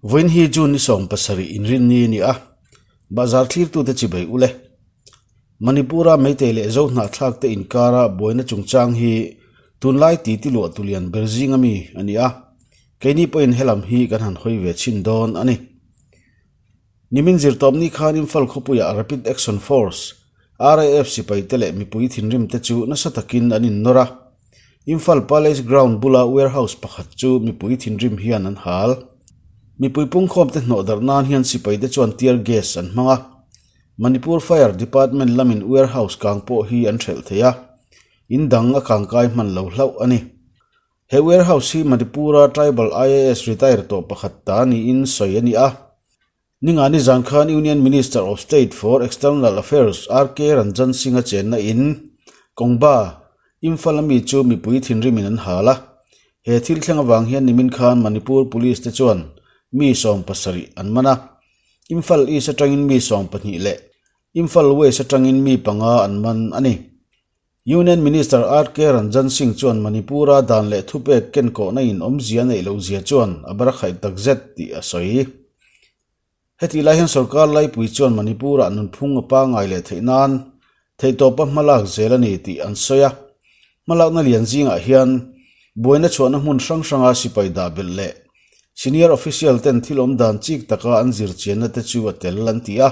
Vawiin hi June ni 17 inrinni a ni a, bahzar thlirtute chibai u le. Manipur-a Meitei leh Zo hnahthlakte inkara buaina chungchang hi tunlai titi luah tulian ber zinga mi a ni a, keini pawhin helam hi kan han hawi ve chhin dawn a ni. Nimin zirtawpni khan Imphal khawpuiah Rapid Action Force, RAF, sipaite leh mipui thinrimte chu nasa takin an innawr a. Imphal Palace Ground bula warehouse pakhat chu mipui thinrim hian an hal. Mipui pungkhawmte hnawh darh nan hian sipaite chuan tear gas an hmang a. Manipur Fire Department lamin warehouse kang pawh hi an hrelh thei a, in dang a kangkai hman lo hlauh a ni. He warehouse hi Manipur-a tribal IAS retire tawh pakhat ta niin sawi a ni a. Ningani zan khan Union Minister of State for External Affairs RK Ranjan Singh-a chenna in Kongba, Imphal-a mi chu mipui thinrimin an hal a. He thil thleng avang hian nimin khan Manipur Police te chuan mi 70 an man a. Imphal East atangin mi 12 leh Imphal West atangin mi panga an man a ni. Union Minister RK Ranjan Singh chuan Manipur-a dan leh thupek kenkawhna in awmzia neih loh zia chuan a barakhaih takzet tih a sawi. Hetih lai hian sorkar laipui chuan Manipur-ah nunphung a pangngai leh theih nan theihtawpa hmalak zel a ni tih an sawi a. Hmalakna lian zingah hian buaina chhuahna hmun hrang hranga sipai dah belh leh senior official ten thil awm dan chik taka an zir chianna te chu a tel an ti a.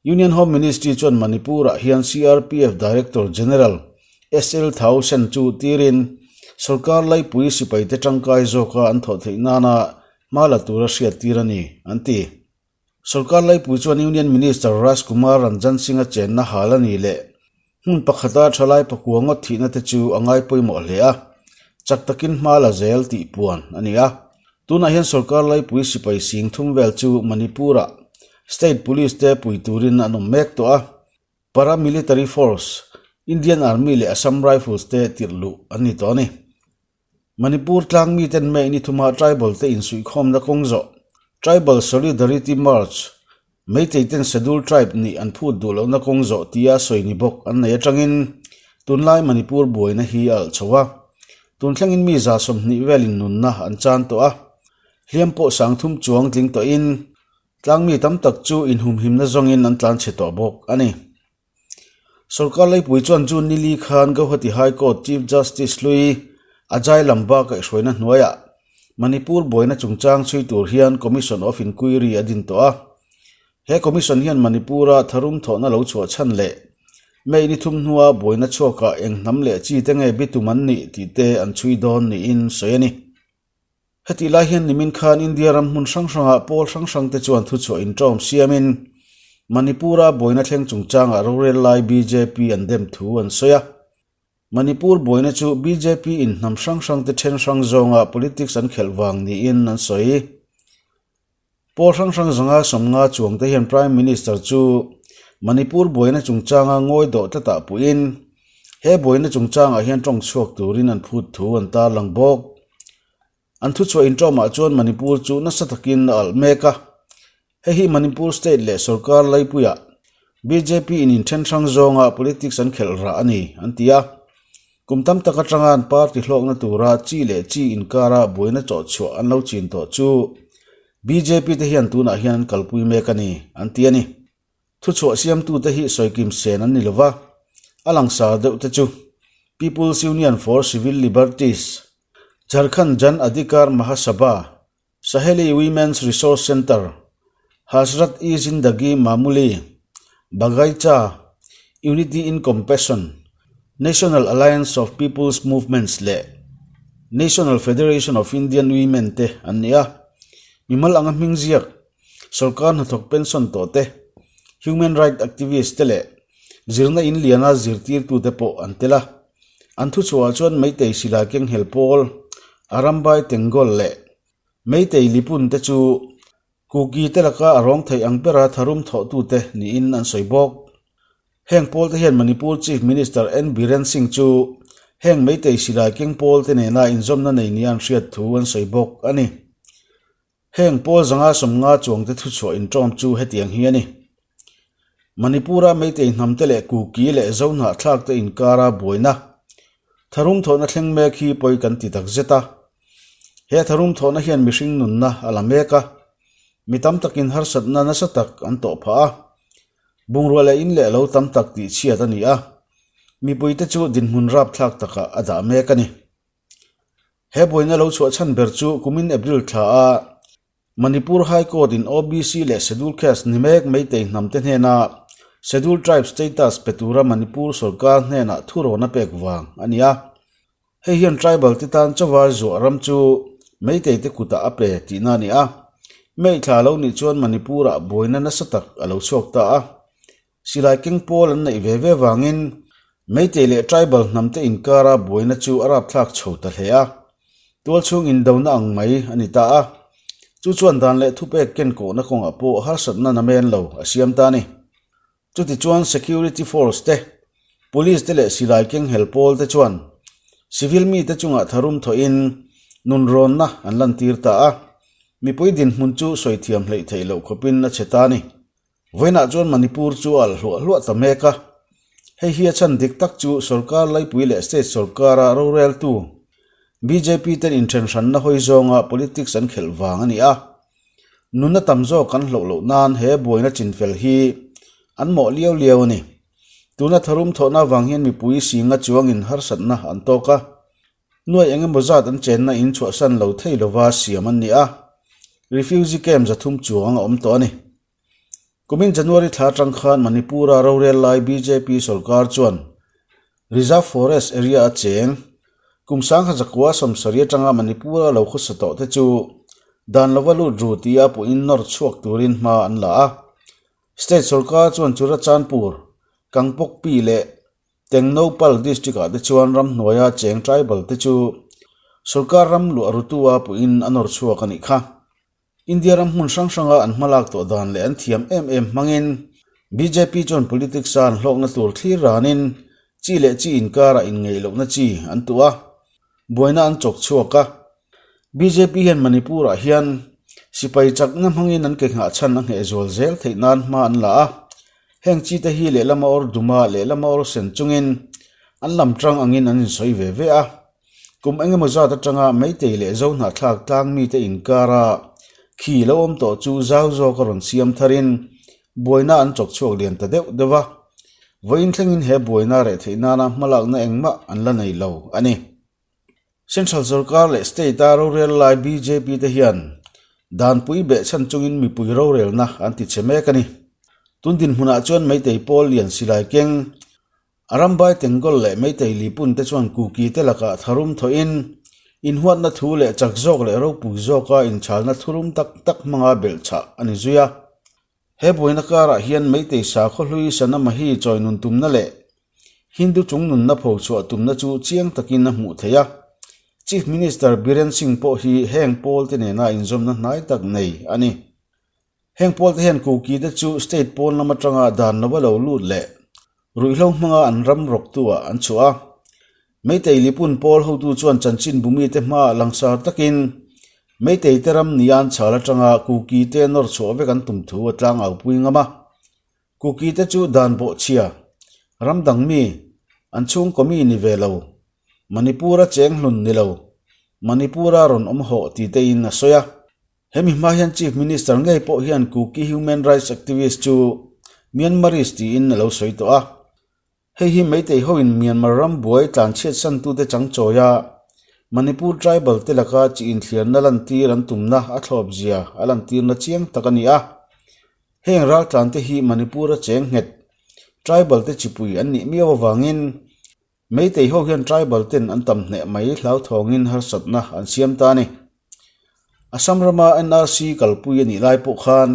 Union Home Ministry chuan Manipur-ah hian CRPF Director General SL Thausen chu tirin sorkar laipui sipaite tangkai zawka an thawh theih nana hma la tura hriattir a ni, an ti. Sorkar laipui chuan Union Minister Raj Kumar Ranjan Singh-a chenna hal a ni leh hmun pakhata thalai pakua ngawt thihna te chu a ngai pawimawh hle a, chak takin hma la zel tih puan a ni a. Tunah hian sorkar laipui sipai sing thum vel chu Manipur-ah State Police te pui turin an awm mek tawh a, Paramilitary Force, Indian Army leh Assam Rifles te tirh luh an ni tawh a ni. Manipur tlang miten May ni thuma tribal te insuihkhawmna kawng zawh, Tribal Solidarity March, Meitei ten Schedule Tribe nih an phut duh lohna kawng zawh tia sawi ni bawk an nei atangin tunlai Manipur buaina hi a alh chho a. Tun thlengin mi 120 velin nunna an chan tawh a, hliam pawh 3000 chuang tling tawhin tlang mi tam tak chu inhumhimna zawngin an tlan chhe tawh bawk a ni. Sorkar laipui chuan June ni li khan Guwahati High Court Chief Justice hlui Ajay Lamba kaihhruaina hnuaiah Manipur buaina chungchang chhui tur hian Commission of Inquiry a din tawh a. He Commission hian Manipur-a tharum thawhna lo chhuah chhan leh May ni thum hnua buaina chhuakah eng hnam leh chi te nge bitum an nih tih te an chhui dawn niin sawi a ni. Hetih lai hian nimin khan India ram hmun hrang hrangah pawl hrang hrang te chuan thuchhuah inṭawm siamin Manipur-a buaina thleng chungchangah rorel lai bjp an dem thu an sawi a. Manipur buaina chu bjp in hnam hrang hrang te then hrang zawnga politics an khelh vang niin an sawi. Pawl hrang hrang zanga 50 chuang te hian Prime Minister chu Manipur buaina chungchanga ngawi dawh tlatah puiin he buaina chungchangah hian tawng chhuak turin an phut thu an tarlang bawk. An thuchhuah inṭawmah chuan Manipur chu nasa takin a alh mek a. Hei hi Manipur state leh sorkar laipuiah bjp in inthen hrang zawnga politics an khelh rah a ni, an ti a. Kum tam tak atanga an party hlawkna tura chi leh chi inkara buaina chawhchhuah an lo chin tawh chu bjp te hian tunah hian an kalpui mek a ni, an ti a ni. Thuchhuah siamtute hi sawikim sen an ni lova, a langsar deuh te chu People's Union for Civil Liberties, Jharkhand Jan Adhikar Mahasabha, Saheli Women's Resource Centre, Hazrat-e-Zindagi Mamuli, Bagaicha, Unity in Compassion, National Alliance of People's Movements leh National Federation of Indian Women te an ni a. Mimal anga hming ziak, sorkar hnathawk pension tawh te, human right activist te leh zirna in liana zirtirtute pawh an tel a. An thuchhuahah chuan Meitei silai kenghel pawl, Arambai Tengol leh Meitei Lipun te chu Kuki te laka a rawng theih ang bera tharum thawhtute niin an sawi bawk. Heng pawl te hian Manipur Chief Minister N Biren Singh chu heng Meitei silai keng pawl te nena inzawmna nei nia an hriat thu an sawi bawk a ni. Heng pawl 150 chuang te thuchhuah inṭawm chu hetiang hi a ni. Manipur-a Meitei hnamte leh Kuki leh Zo hnahthlakte inkara buaina tharum thawhna thleng mek hi pawi kan ti takzet a. He tharum thawhna hian mihring nunna a la mek a. Mi tam takin harsatna nasa tak an tawh phah a. Bungrua leh in leh lo tam tak tihchhiat a ni a. Mipuite chu dinhmun rapthlak takah a dah mek a ni. He buaina lo chhuah chhan ber chu kumin April thla a Manipur High Court in OBC leh Scheduled Caste ni mek Meitei hnamte hnena Scheduled Tribe status pe tura Manipur sorkar hnenah thurawn a pek vang a ni a. Hei hian tribal te tan chawa zuah ram chu Meitei te kutah a pe tihna a ni a. May thla lo nih chuan Manipur-ah buaina nasa tak a lo chhuak ta a. Silai keng pawl an neih ve ve vangin Meitei leh tribal hnamte inkara buaina chu a rapthlak chho ta hle a. Tualchhung indona ang mai a ni ta a. Chu chuan dan leh thupek kenkawhna kawngah pawh harsatna namen lo a siam ta a ni. Chutichuan Security Force te, Police te leh silai kenghel pawl te chuan civil mite chungah tharum thawhin nunrawnna an lantir ta a. Mipui dinhmun chu sawi thiam hleih theih loh khawpin a chhe ta a ni. Vawiinah chuan Manipur chu a alh hluah hluah ta mek a. Hei hi a chhan dik tak chu sorkar laipui leh state sorkara roreltu bjp ten inthenhranna hawi zawnga politics an khelh vang a ni a. Nunna tam zawk kan hloh loh nan he buaina chinfel hi an mawh liau liau a ni. Tuna tharum thawhna avang hian mipui singa chuangin harsatna an tawk a. Nuai eng emaw zat an chenna in chhuahsan lo thei lova siam an ni a. Refugee camp 300 chuang a awm tawh a ni. Kumin January thla atang khan Manipur-a rorel lai bjp sorkar chuan Reserve Forest area a cheng kum 1970 atanga Manipur-a lo khawsa tawh te chu dan lova lut ru tia puhin nawr chhuak turin hma an la a. State sorkar chuan Churachandpur, Kangpokpi leh Tengnoupal district-ah te chuan ramhnuaia cheng tribal te chu sorkar ram luah rutu-a puhin a nawr chhuak a nih kha. India ram hmun hrang hranga an hmalak tawh dan leh an thiam em em hmangin bjp chuan politics-a an hlawkna tur thlir ranin chi leh chi inkarah inngeih lohna chi an tuh a, buaina an chawk chhuak a. Bjp hian Manipur-ah hian sipai chakna hmangin an ke nghah chhan a ngheh zual zel theih nan hma an la a. Heng chi te hi lehlama awr duma lehlama awr sen chungin an lam tang angin an insawi ve ve a. Kum engemaw zat atanga Meitei leh Zo hnahthlak tlang mite inkara khi lo awm tawh chu zau zawk a rawn siam tharin buaina an chawk chhuak lian ta deuh deuh a. Vawiin thlengin he buaina reh theih nana hmalakna engmah an la nei lo a ni. Central sorkar leh state-a rorel lai bjp te hian danpui behchhan chungin mipui rorelna an ti che mek a ni. Tun dinhmunah chuan Meitei pawl lian silai keng Arambai Tengol leh Meitei Lipun te chuan Kuki te lakah tharum thawhin inhuatna thu leh chak zawk leh ropui zawka inchalna thurum tak tak hmanga belhchhah a ni zui a. He buaina karah hian Meitei sakhaw hlui Sanamahi chawi nun tumna leh Hindu chung nunna phochhuah tumna chu chiang takin a hmuh theih a. Chief Minister Biren Singh pawh hi heng pawl te nena inzawmna hnai tak nei a ni. Heng pawl te hian Kuki te chu state pawn lam atanga dan lova lo lut leh ruihhlo hmanga an ram rawktu ah an chhuah a. Meitei Lipun pawl hotu chuan chanchin bumi te hmaah langsar takin Meitei te ram ni an chhal atanga Kuki te nawr chhuah vek an tum thu a tlangau pui ngam a. Kuki te chu dan bawhchhia, ram dang mi, an chhungkaw mi ni ve lo, Manipur-a cheng hlun ni lo, Manipur-a rawn awm hawh ti tein a sawi a. Hemi hma hian Chief Minister ngei pawh hian Kuki human rights activist chu Myanmarese tiin a lo sawi tawh a. Hei hi Meitei hoin Myanmar ram buai tlanchhiat santute changchawi a, Manipur tribal te laka chi inthliarna lantir an tumna a thlawp zia a lantirna chiang tak a ni a. Heng raltlante hi Manipur-a cheng nghet tribal te chipui an nih miau avangin Meitei ho hian tribal ten an tam hneh mai hlauthawngin harsatna an siam ta a ni. Assam rama NRC kalpui a nih lai pawh khan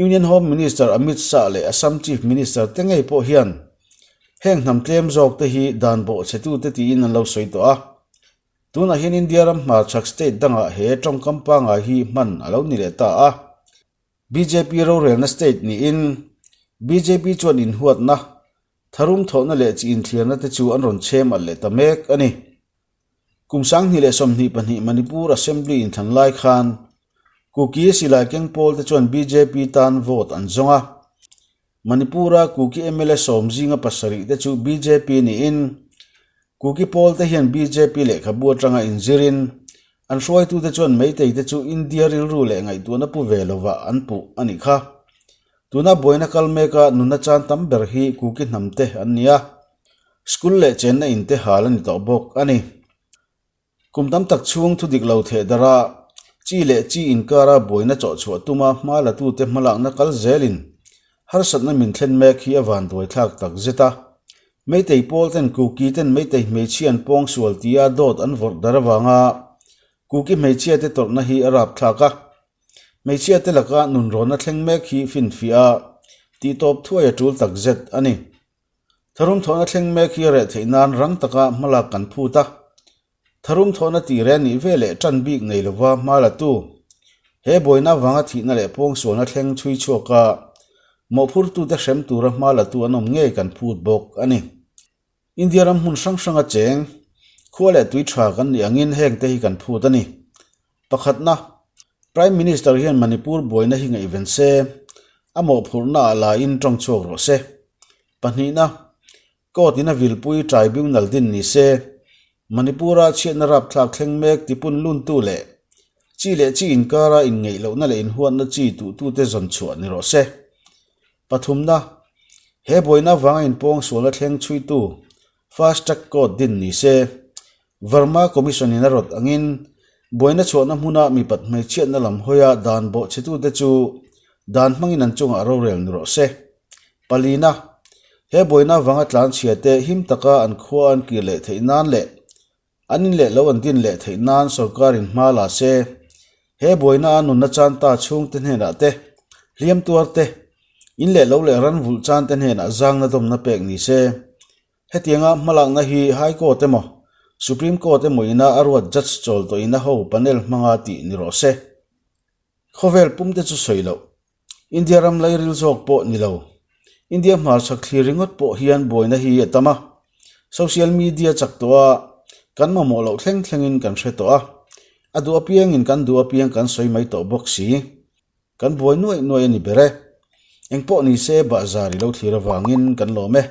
Union Home Minister Amit Shah leh Assam Chief Minister te ngei pawh hian heng hnam tlem zawk te hi dan bawhchhetute tiin an lo sawi tawh a. Tunah hian India ram hmarchhak state dangah he tawngkam pangngai hi hman a lo ni leh ta a. Bjp rorelna state niin bjp chuan inhuatna, tharum thawhna leh chi inthliarna te chu an rawn chhem alh leh ta mek a ni. Kum 2022 Manipur Assembly inthlan lai khan Kuki silai keng pawl te chuan bjp tan vote an zawng a. Manipur-a Kuki mla sawm zinga pasarih te chu bjp niin Kuki pawl te hian bjp lehkhabu atanga inzirin. An hruaitute chuan Meitei te chu India rilru leh ngaihtuahna pu ve lovah an puh a nih kha. Tuna buaina kal meka nunna chan tam ber hi Kuki hnam te an ni a, school leh chenna in te hal a ni tawh bawk a ni. Kum tam tak chhung thu dik lo theh darh a, chi leh chi inkara buaina chawh chhuah tuma hma latute hmalakna kal zelin harsatna min thlen mek hi a vanduai thlak tak zet a. Meitei pawl ten Kuki ten Meitei hmeichhia an pawng sual tia dawt an vawrh darh avanga Kuki hmeichhia te tawrhna hi a rapthlak a. Hmeichhia te laka nunrawnna thleng mek hi finfiah a, tihtawp thuai a tul tak zet a ni. Tharum thawhna thleng mek hi a reh theih nan rang taka hmalak kan phut a. Tharum thawhna tih reh nih ve leh tan bik nei lova hma la tu. He buaina avanga thihna leh pawngsualna thleng chhui chhuak a, mawhphurtute hrem tura hma la tu an awm ngei kan phut bawk a ni. India ram hmun hrang hranga cheng, khua leh tui tha kan nih angin hengte hi kan phut a ni. Pakhatna, Prime Minister hian Manipur buaina hi ngaihven se, a mawhphurhna ah la in tawng chhuak rawh se. Pahnihna, Court in a vilpui tribunal din ni se, Manipur-a chhiatna rapthlak thleng mek tipun luntu leh chi leh chi inkara inngeih lohna leh inhuatna chi tuhtute zawn chhuah ni rawh se. Pathumna, He buaina avanga inpawng sualna thleng chhuitu Fast Track Court din ni se. Verma Commission in a rawt angin buaina chhuahna hmuna mipat hmeichhiatna lam hawia dan bawhchhetute chu dan hmangin an chungah rorel ni rawh se. Palina, He buaina avanga tlanchhia te him taka an khua an kir leh theih nan leh an in leh lo an din leh theih nan sorkarin hma la se. He buaina a nunna chan ta chhungte hnenah te, hliam tuar te, in leh lo leh ran vulh chan te hnenah zangna dawmna pek ni se. Hetianga hmalakna hi High Court emaw, Supreme Court emaw ina a ruat judge chawl tawh ina ho panel hmanga tih ni rawh se. Khawvel pum te chu sawi loh. India ram lairil zawk pawh ni lo. India hmarchhak thlir ringawt pawh hian buaina hi a tam a. Social media chak tawh a, kan mamawh loh thleng thlengin kan hre tawh a. A duh apiangin kan duh apiang kan sawi mai tawh bawk si. Kan buai nuaih nuaih a ni ber e. Engpawh ni se bahzar i lo thlir avangin kan lawm e.